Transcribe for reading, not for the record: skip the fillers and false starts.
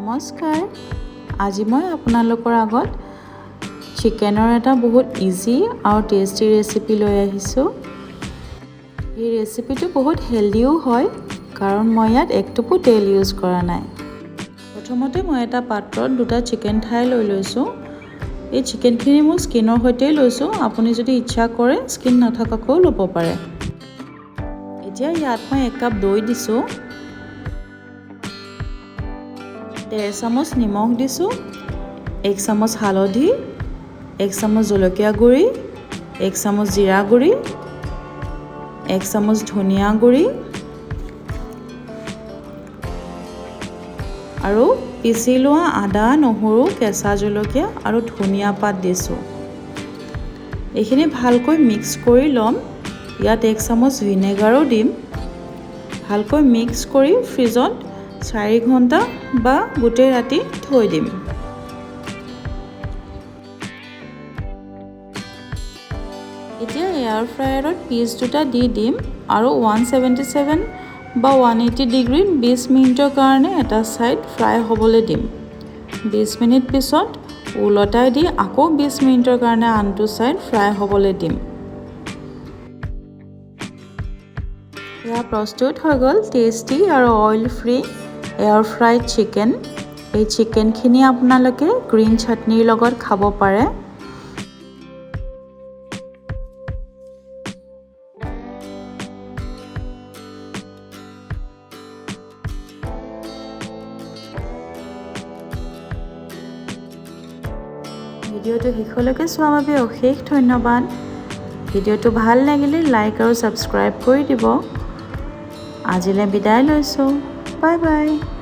নমস্কাৰ, আজি মই আপোনালোকৰ আগত চিকেনৰ এটা বহুত ইজি আৰু টেষ্টি ৰেচিপি লৈ আহিছোঁ। এই ৰেচিপিটো বহুত হেল্ডিও হয়, কাৰণ মই ইয়াত একটোপো তেল ইউজ কৰা নাই। প্ৰথমতে মই এটা পাত্ৰত দুটা চিকেন থাই লৈ লৈছোঁ। এই চিকেনখিনি মোৰ স্কিনৰ সৈতেই লৈছোঁ, আপুনি যদি ইচ্ছা কৰে স্কিন নথকাকৈও ল'ব পাৰে। এতিয়া ইয়াত মই 1 কাপ দৈ দিছোঁ, 1.5 চামুচ নিমখ দিছোঁ, 1 চামুচ হালধি, 1 চামুচ জলকীয়া গুড়ি, 1 চামুচ জিৰা গুড়ি, 1 চামুচ ধনিয়া গুড়ি আৰু পিচি লোৱা আদা, নহৰু, কেঁচা জলকীয়া আৰু ধনিয়া পাত দিছোঁ। এইখিনি ভালকৈ মিক্স কৰি ল'ম। ইয়াত 1 চামুচ ভিনেগাৰো দিম। ভালকৈ মিক্স কৰি ফ্ৰিজত 4 ঘণ্টা বা গোটেই ৰাতি থৈ দিম। এতিয়া এয়াৰ ফ্ৰায়াৰত পিচ দুটা দি দিম আৰু 177 বা 180 ডিগ্ৰীত 20 মিনিটৰ কাৰণে এটা ছাইড ফ্ৰাই হ'বলৈ দিম। 20 মিনিট পিছত ওলটাই দি আকৌ 20 মিনিটৰ কাৰণে আনটো ছাইড ফ্ৰাই হ'বলৈ দিম। এয়া প্ৰস্তুত হৈ গ'ল টেষ্টি আৰু oil free air fried chicken. এই চিকেনখিনি আপোনালোকে গ্ৰীণ চাটনিৰ লগত খাব পাৰে। ভিডিঅ'টো শেষলৈকে চোৱাৰ বাবে অশেষ ধন্যবাদ। ভিডিঅ'টো ভাল লাগিলে লাইক আৰু ছাবস্ক্ৰাইব কৰি দিব। আজিলৈ বিদায় লৈছোঁ। Bye bye.